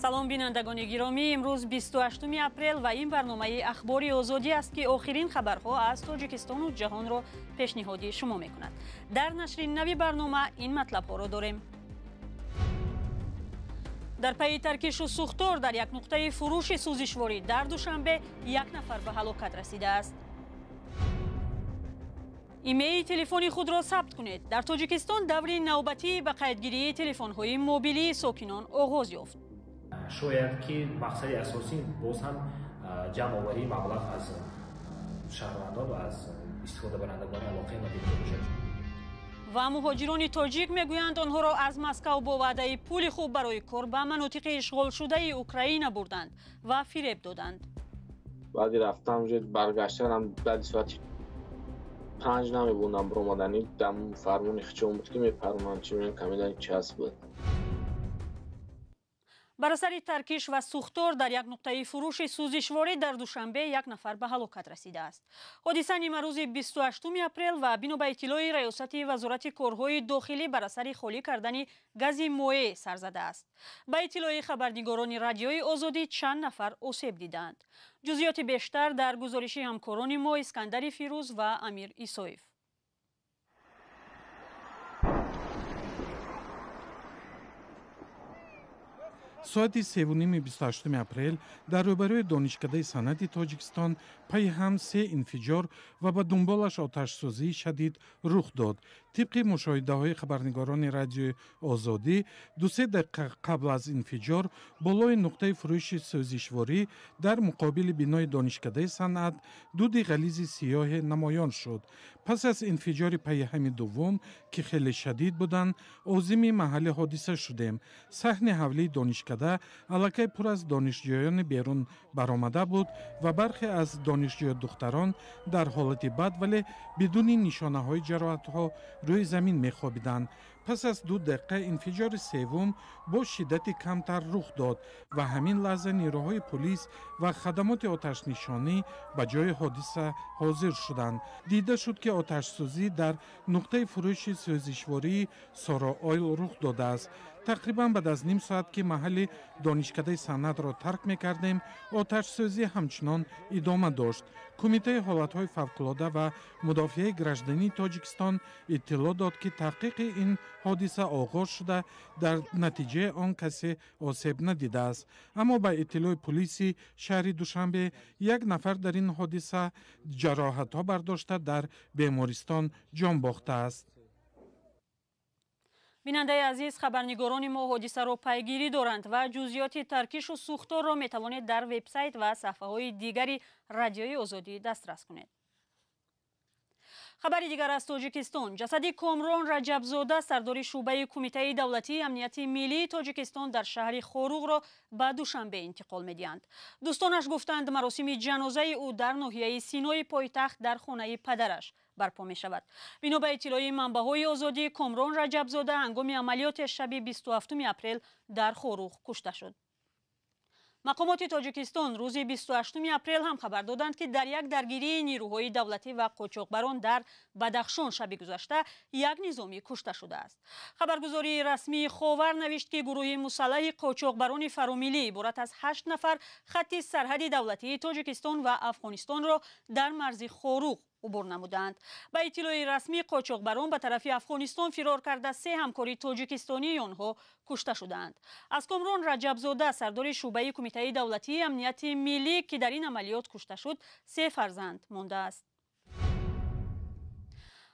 Салом бинандагони гиромӣ, имрӯз 28 апрел ва ин барномаи Ахбори Озодӣ аст, ки охирин хабарҳо аз Тоҷикистону ҷаҳонро пешниҳоди шумо мекунад. Дар нашри нави барнома ин матлабҳоро дорем. Дар пайи таркишу сӯхтор дар як нуқтаи фурӯши сӯзишворӣ дар Душанбе як нафар ба ҳалокат расидааст. Имейи телефони худро сабт кунед. Дар Тоҷикистон даври навбатии ба қайдгирии телефонҳои мобилии сокинон оғоз ёфт. Шояд ки мақсади асосӣ боз ҳам ҷамъоварии маблағ аз шаҳрвандон ва аз истифодабарандагони алоқаи мобилӣ бошад. Ва муҳоҷирони тоҷик мегӯянд, онҳоро аз Москав бо ваъдаи пули хуб барои кор ба манотиқи ишғолшудаи Украина бурданд ва фиреб доданд. Баъди рафтан баргаштанам баъди соати 5 намебудам биромадани, дам фармони хичон буд ки мепармонам, чи меям камидан час буд. Бар асари таркиш ва сӯхтор дар як нуқтаи фурӯши сӯзишворӣ дар Душанбе як нафар ба ҳалокат расидааст. Ҳодиса нимарӯзи 28 апрел ва бино ба иттилои раёсати вазорати корҳои дохилӣ бар асари холӣ кардани гази моеъ сар задааст. Ба иттилои хабарнигорони Радиои Озодӣ чанд нафар осеб дидаанд. Ҷузъиёти бештар дар гузориши ҳамкорони мо Искандари Фирӯз ва Амир Исоев. Соати 3:30 28 апрел дар рӯбарӯи Донишкадаи санъати Тоҷикистон пайи ҳам се инфиҷор ва ба дунболаш оташсӯзии шадид рух дод. Тибқи мушоҳидаҳои хабарнигорони Радиои Озодӣ, 2-3 дақиқа қабл аз инфиҷор болои нуқтаи фурӯши сӯзишворӣ дар муқобили бинои Донишкадаи санъат дуди ғализи сиёҳе намоён шуд. Пас аз инфиҷори пайи ҳами дуввум, ки хеле шадид буданд, озими маҳалли ҳодиса шудем. Саҳни ҳавлии донишкада аллакай пур аз донишҷӯёни берун баромада буд ва бархе аз донишҷӯ-духтарон дар ҳолати бад, вале бидуни нишонаҳои ҷароҳатҳо рӯи замин мехобиданд. Пас аз 2 дақиқа инфиҷори севум бо шиддати камтар рух дод ва ҳамин лаҳза нерӯҳои полис ва хадамоти оташнишонӣ ба ҷои ҳодиса ҳозир шуданд. Дида шуд, ки оташсӯзӣ дар нуқтаи фурӯши сӯзишвории Соро Ойл рух додааст. Тақрибан баъд аз ним соат, ки маҳалли Донишкадаи санъатро тарк мекардем, оташсӯзӣ ҳамчунон идома дошт. Кумитаи ҳолатҳои фавқулода ва мудофиаи граждании Тоҷикистон иттилоъ дод, ки таҳқиқи ин ҳодиса оғоз шуда, дар натиҷаи он касе осеб надидааст. Аммо ба иттилои полиси шаҳри Душанбе як нафар дар ин ҳодиса ҷароҳатҳо бардошта дар бемористон ҷон бохтааст. Бинандаи азиз, хабарнигорони мо ҳодисаро пайгирӣ доранд ва ҷузъиёти таркишу сӯхторро метавонед дар вебсайт ва саҳфаҳои дигари Радиои Озодӣ дастрас кунед. Хабари дигар аз Тоҷикистон. Ҷасади Комрон Раҷабзода, сардори шӯъбаи Кумитаи давлатии амнияти миллии Тоҷикистон дар шаҳри Хоруғро ба Душанбе интиқол медиҳанд. Дӯстонаш гуфтанд, маросими ҷанозаи ӯ дар ноҳияи Синои пойтахт дар хонаи падараш барпо мешавад. Бино ба иттилои манбаъҳои Озодӣ, Комрон Раҷабзода ҳангоми амалиёти шаби 27 апрел дар Хоруғ кушта шуд. Мақомоти Тоҷикистон рӯзи 28 апрел ҳам хабар доданд, ки дар як даргирии нерӯҳои давлатӣ ва қочоқбарон дар Бадахшон шаби гузашта як низомӣ кушта шудааст. Хабаргузории расмии Ховар навишт, ки гурӯҳи мусаллаҳи қочоқбарони фаромиллӣ иборат аз 8 нафар хатти сарҳади давлатии Тоҷикистон ва Афғонистонро дар марзи Хоруғ убур намуданд. Ба иттилои расмӣ, қочоқбарон ба тарафи Афғонистон фирор карда, се ҳамкори тоҷикистонии онҳо кушта шудаанд. Аз Комрон Раҷабзода, сардори шӯъбаи Кумитаи давлатии амнияти миллӣ, ки дар ин амалиёт кушта шуд, се фарзанд мондааст.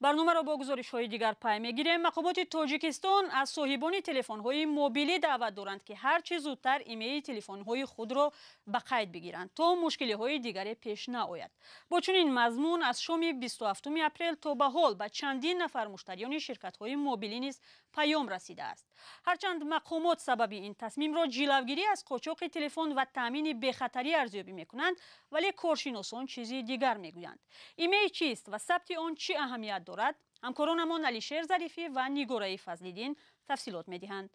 Барномаро бо гузоришҳои дигар пай мегирем. Мақомоти Тоҷикистон аз соҳибони телефонҳои мобилӣ даъват доранд, ки ҳар чӣ зудтар имейи телефонҳои худро ба қайд бигиранд, то мушкилиҳои дигаре пеш наояд. Бо чунин мазмун аз шоми 27 апрел то ба ҳол ба чандин нафар муштариёни ширкатҳои мобилӣ низ паём расидааст. Ҳарчанд мақомот сабаби ин тасмимро ҷилавгирӣ аз қочоқи телефон ва таъмини бехатарӣ арзёбӣ мекунанд, вале коршиносон чизи дигар мегӯянд. Имей чист ва сабти он чӣ аҳамият дорад? Ҳамкоронамон Алишер Зарифӣ ва Нигораи Фазлиддин тафсилот медиҳанд.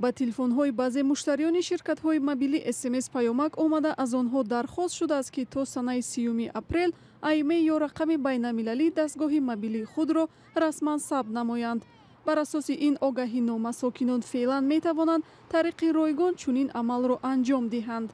Ба телефонҳои баъзе муштариёни ширкатҳои мобилӣ СМС паёмак омада, аз онҳо дархост шудааст, ки то санаи 30 апрел IMEI ё рақами байналмилалии дастгоҳи мобилии худро расман сабт намоянд. Бар асоси ин огаҳинома сокинон феълан метавонанд тариқи ройгон чунин амалро анҷом диҳанд.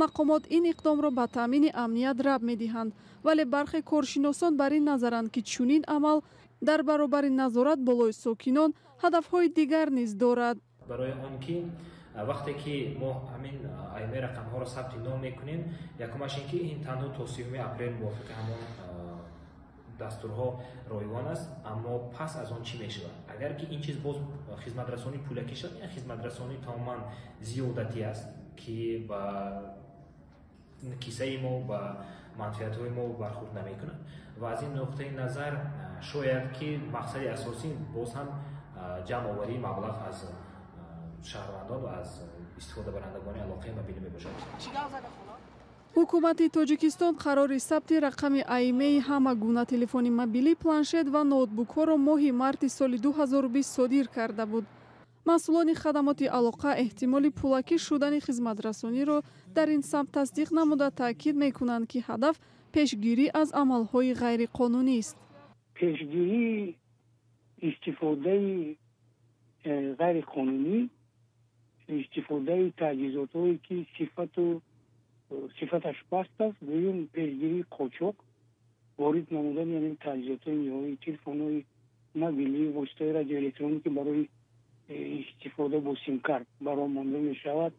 Мақомот ин иқдомро ба таъмини амният рабт медиҳанд, вале бархе коршиносон бар ин назаранд, ки чунин амал дар баробари назорат болои сокинон ҳадафҳои дигар низ дорад. Барои он ки вақте ки мо ҳамин IMEI рақамҳоро сабти ном мекунем, якумаш ин ки ин танҳо то 30 апрел мувофиқи ҳамон дастурҳо ройгон аст, аммо пас аз он чӣ мешавад? Агар ки ин чиз боз хизматрасонии пулакӣ шавад, ин хизматрасонӣ тамоман зиёдатӣ аст, ки ба кисаи мо, ба манфиатҳои мо бархурд намекунад ва аз ин нуқтаи назар шояд ки мақсади асосӣ боз ҳам ҷамъоварии маблағ аз шаҳрвандон ва аз истифодабарандагони алоқаи мобилӣ мебошад. Ҳукумати Тоҷикистон қарори сабти рақами IMEI ҳама гуна телефони мобилӣ, планшет ва ноутбукҳоро моҳи марти соли 2020 содир карда буд. Масъулони хадамоти алоқа эҳтимоли пулакӣ шудани хизматрасониро дар ин самт тасдиқ намуда таъкид мекунанд, ки ҳадаф пешгирӣ аз амалҳои ғайриқонунист. Пешгирии истифодаи ғайриқонунӣ, истифодаи таҷҳизотҳое ки сифаташ паст аст, дуюм пешгирии қочоқ, ворид намудани ҳамин таҷҳизотҳои ниҳоӣ, телефонҳои мобилӣ, воситаҳои радиоэлектроникӣ барои истифода бо симкарт баром монда мешавад,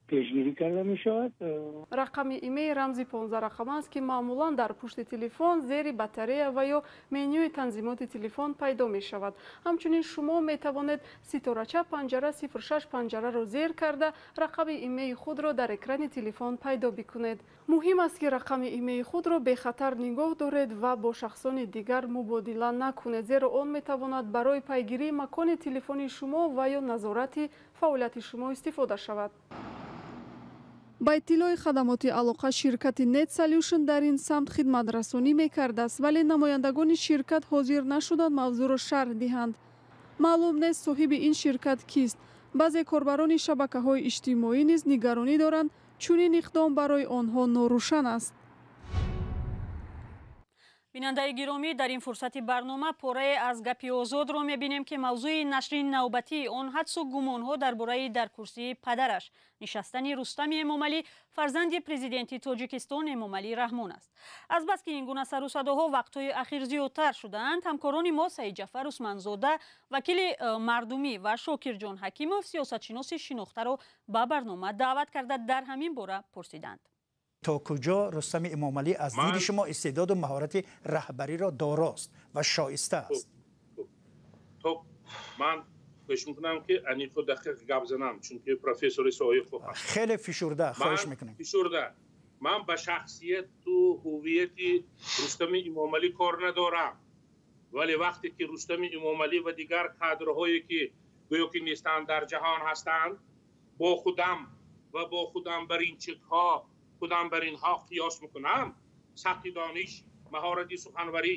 пешгирӣ карда мешавад. Рақами IMEI рамзи 15 рақама аст, ки маъмулан дар пушти телефон, зери батарея ва ё менюи танзимоти телефон пайдо мешавад. Ҳамчунин шумо метавонед ситорача панҷара 06 панҷараро зер карда рақами IMEI худро дар экрани телефон пайдо бикунед. Муҳим аст, ки рақами IMEI худро бехатар нигоҳ доред ва бо шахсони дигар мубодила накунед, зеро он метавонад барои пайгирии макони телефони шумо ва ё назорати фаъолияти шумо истифода шавад. Ба иттилои хадамоти алоқа ширкати Net Solution дар ин самт хидматрасонӣ мекардааст, вале намояндагони ширкат ҳозир нашуданд мавзӯъро шарҳ диҳанд. Маълум нест соҳиби ин ширкат кист. Баъзе корбарони шабакаҳои иҷтимоӣ низ нигаронӣ доранд, чунин иқдом барои онҳо норӯшан аст. Бинандаи гиромӣ, дар ин фурсати барнома порае аз гапи озодро мебинем, ки мавзӯи нашри навбатии он ҳадсу гумонҳо дар бораи дар курсии падараш нишастани Рустами Эмомалӣ, фарзанди президенти Тоҷикистон Эмомалӣ Раҳмон аст. Азбаски ин гуна сару садоҳо вақтҳои ахир зиёдтар шудаанд, ҳамкорони мо Саидҷафар Усманзода, вакили мардумӣ, ва Шокирҷон Ҳакимов, сиёсатшиноси шинохтаро ба барнома даъват карда дар ҳамин бора пурсиданд. То куҷо Рустами Эмомалӣ аз диди шумо истеъдоду маҳорати раҳбариро дорост ва шоиста аст? Ман кӯшиш мекунам, ки аниқу дақиқ гап занам, чунки профессори соҳаи ҳуқуқ. Хеле фишурда, хоҳиш мекунем. Фишурда. Ман ба шахсияту ҳуввияти Рустами Эмомалӣ кор надорам, вале вақте ки Рустами Эмомалӣ ва дигар кадрҳое, ки гӯё ки нестанд, дар ҷаҳон ҳастанд, бо худам ва бо худам бар ин чизҳо, худам бар инҳо қиёс мекунам, сатҳи дониш, маҳорати суханварӣ,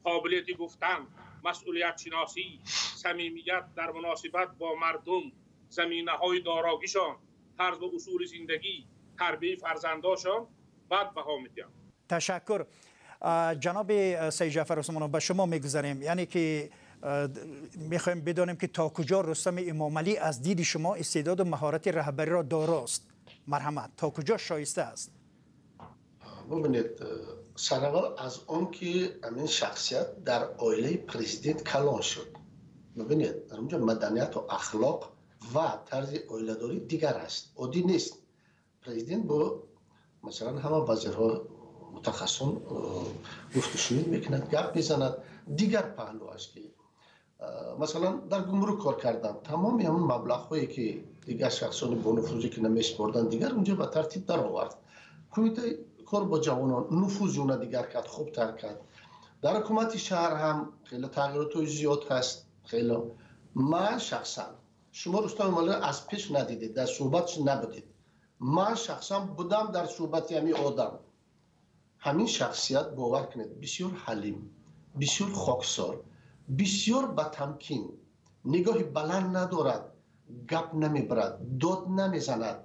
қобилияти гуфтан, масъулиятшиносӣ, самимият дар муносибат бо мардум, заминаҳои дорогишон, тарзу усули зиндагӣ, тарбияи фарзандошон бад баҳо медиҳам. Ташаккур. Ҷаноби Саидҷафар Усмонов, ба шумо мегузарем. Яъне ки мехоҳем бидонем, ки то куҷо Рустами Эмомалӣ аз диди шумо истеъдоду маҳорати раҳбариро дорост. Марҳамат, то куҷо шоиста аст? Бубинед, сараввал аз он ки ҳамин шахсият дар оилаи президент калон шуд. Бубинед, дар онҷо маданияту ахлоқ ва тарзи оиладорӣ дигар аст, оддӣ нест. Президент бо, масалан, ҳама вазирҳо, мутахассисон гуфтушунид мекунад, гап мезанад. Дигар паҳлу аст, ки масалан дар гумрук кор кардам, тамоми ҳамон маблағҳое, ки дигар шахсони бонуфузе ки намесупорданд, дигар унҷо ба тартиб даровард. Кумитаи кор бо ҷавонон нуфузи уна дигар кард, хубтар кард. Дар ҳукумати шаҳр ҳам хеле тағйиротҳои зиёд ҳаст. Хеле ман шахсан, шумо Рустам Эмомалиро аз пеш надидед, дар суҳбатш набудед, ман шахсан будам дар суҳбати ҳамин одам. Ҳамин шахсият, бовар кунед, бисёр ҳалим, бисёр хоксор, бисёр батамкин, нигоҳи баланд надорад, гап намебарад, дод намезанад,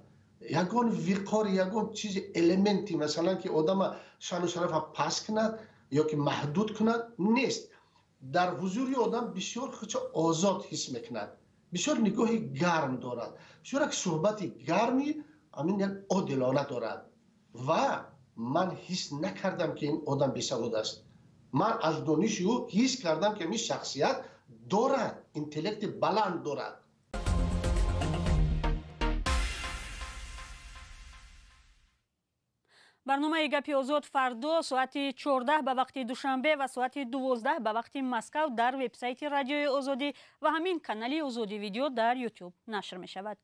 ягон виқор, ягон чизи элементи, масалан, ки одама шаъну шарафа паст кунад ё ки маҳдуд кунад, нест. Дар ҳузури одам бисёр худшо озод ҳис мекунад, бисёр нигоҳи гарм дорад, бисёр як суҳбати гарми ҳамин як одилона дорад. Ва ман ҳис накардам, ки ин одам бесавод аст. Ман аз дониши ӯ ҳис кардам, ки ҳамин шахсият дорад, интеллекти баланд дорад. Барномаи Гапи Озод фардо соати 14 ба вақти Душанбе ва соати 12 ба вақти Москав дар вебсайти Радиои Озодӣ ва ҳамин канали Озодӣ Видео дар Ютуб нашр мешавад.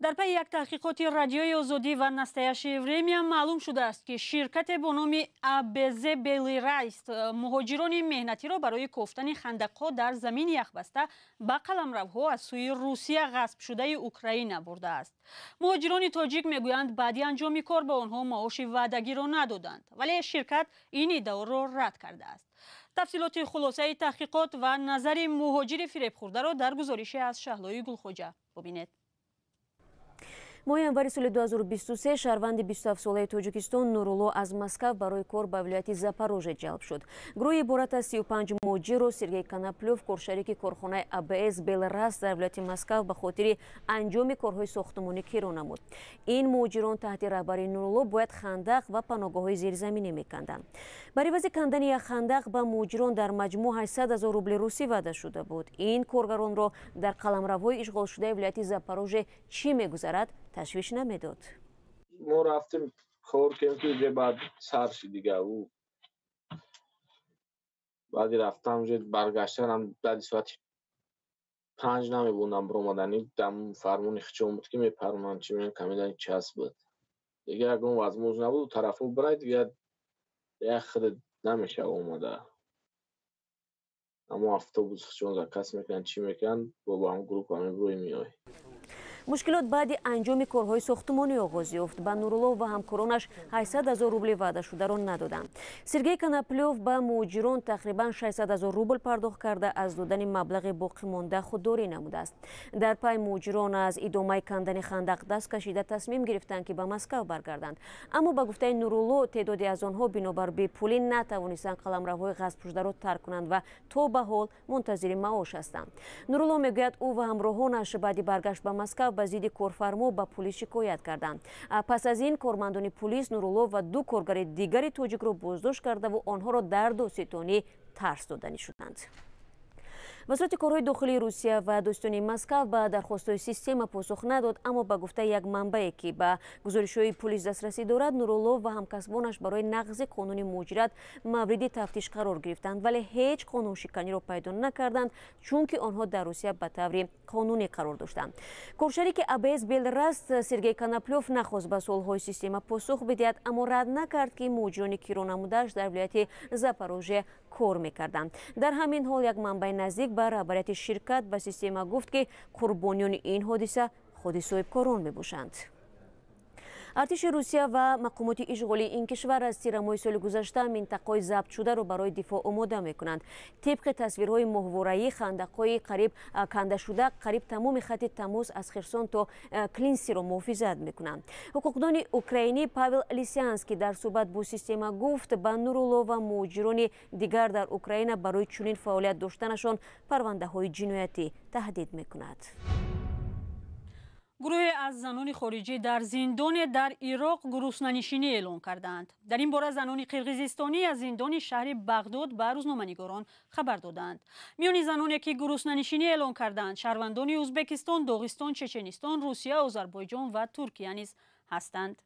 Дар пайи як таҳқиқоти Радиои Озодӣ ва Настоящее время маълум шудааст, ки ширкате бо номи АБЗ Белрайст муҳоҷирони меҳнатиро барои кофтани хандақҳо дар замини яхбаста ба қаламравҳо аз сӯи Русия ғасбшудаи Украина бурдааст. Муҳоҷирони тоҷик мегӯянд, баъди анҷоми кор ба онҳо маоши ваъдагиро надоданд, вале ширкат ин иддаоро рад кардааст. Тафсилоти хулосаи таҳқиқот ва назари муҳоҷири фиребхӯрдаро дар гузорише аз Шаҳлои Гулхоҷа бубинед. Моҳи январи соли 2023 шаҳрванди 27-солаи Тоҷикистон Нурулло аз Москав барои кор ба вилояти Запорожье ҷалб шуд. Гурӯҳи иборат аз 35 муҳоҷирро Сергей Коноплёв, коршарики корхонаи АБС Белрас дар вилояти Москав, ба хотири анҷоми корҳои сохтмонӣ киро намуд. Ин муҳоҷирон таҳти раҳбарии Нурулло бояд хандақ ва паноҳгоҳҳои зеризаминӣ меканданд. Бар ивази кандани як хандақ ба муҳоҷирон дар маҷмӯъ 800 ҳазор рубли русӣ ваъда шуда буд. Ин коргаронро дар қаламравҳои ишғолшудаи вилояти Запорожье чӣ мегузарад, ташвиш намедод. Мо рафтем, кор кардем, ки уже баъд сар шид дига. Ӯ баъди рафтан, уже баргаштанам баъди соати 5 намебудам биромадани. Дам фармони хичон буд, ки мепарманд, чи меян камедани час буд. Дига ягон возможно набуд, тарафо бирай, дига як худ намешава омада. Амо автобус хичон заказ мекунанд, чӣ мекунанд, бо ҳам группа мебурӯи меои. Мушкилот баъди анҷоми корҳои сохтмонӣ оғоз ёфт. Ба Нурулло ва ҳамкоронаш 800 ҳазор рубли ваъдашударо надоданд. Сергей Коноплёв ба муҳоҷирон тақрибан 600 ҳазор рубл пардохт карда, аз додани маблағи боқимонда худдорӣ намудааст. Дар пай муҳоҷирон аз идомаи кандани хандақ даст кашида, тасмим гирифтанд, ки ба Москав баргарданд. Аммо ба гуфтаи Нурулло, теъдоде аз онҳо бинобар бепулӣ натавонистанд қаламравҳои ғасбшударо тарк кунанд ва то ба ҳол мунтазири маош ҳастанд. Нурулло мегӯяд, ӯ ва ҳамроҳонаш баъди баргашт ба Москав ба зидди корфармо ба пулис шикоят карданд. Пас аз ин кормандони пулис Нурулло ва ду коргари дигари тоҷикро боздошт кардаву онҳоро дар додситонӣ тарс доданӣ шуданд. Вазорати корҳои дохилии Русия ва дӯстони Москав ба дархостҳои система посух надод, аммо ба гуфтаи як манбае, ки ба гузоришҳои пулис дастрасӣ дорад, Нурулло ва ҳамкасбонаш барои нақзи қонуни муҳоҷират мавриди тафтиш қарор гирифтанд, вале ҳеҷ қонуншиканиро пайдо накарданд, чунки онҳо дар Русия ба таври қонунӣ қарор доштанд. Коршарики АБС Белраст Сергей Коноплёв нахост ба суолҳои система посух бидиҳад, аммо рад накард, ки муҳоҷирони киро намудааш дар вилояти Запорожье кор мекарданд. Дар ҳамин ҳол як манбаи наздик ба раҳбарияти ширкат ба система гуфт, ки қурбониёни ин ҳодиса худи соҳибкорон мебошанд. Артиши Русия ва мақомоти ишғолии ин кишвар аз тирамоҳи соли гузашта минтақаҳои забтшударо барои дифоъ омода мекунанд. Тибқи тасвирҳои моҳвораӣ, хандақҳои қариб кандашуда қариб тамоми хати тамос аз Херсон то Клинсиро муҳофизат мекунанд. Ҳуқуқдони украинӣ Павел Лисянский дар суҳбат бо система гуфт, ба Нурулло ва муҳоҷирони дигар дар Украина барои чунин фаъолият доштанашон парвандаҳои ҷиноятӣ таҳдид мекунад. Гурӯҳе аз занони хориҷӣ дар зиндоне дар Ироқ гуруснанишинӣ эълон кардаанд. Дар ин бора занони қирғизистонӣ аз зиндони шаҳри Бағдод ба рӯзноманигорон хабар доданд. Миёни заноне, ки гуруснанишинӣ эълон кардаанд, шаҳрвандони Ӯзбекистон, Доғистон, Чеченистон, Русия, Озарбойҷон ва Туркия низ ҳастанд.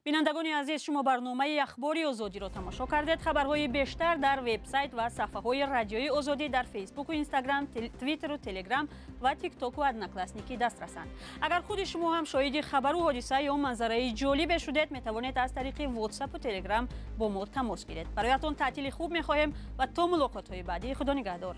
Бинандагони азиз, шумо барномаи Ахбори Озодиро тамошо кардед. Хабарҳои бештар дар вебсайт ва саҳфаҳои Радиои Озодӣ дар Фейсбуку, Инстаграм, Твиттеру, Телеграм ва Тиктоку Одноклассники дастрасанд. Агар худи шумо ҳам шоҳиди хабару ҳодиса ё манзараи ҷолибе шудед, метавонед аз тариқи Ватсапу Телеграм бо мо тамос гиред. Бароятон таътили хуб мехоҳем ва то мулоқотҳои баъдӣ, Худо нигаҳдор.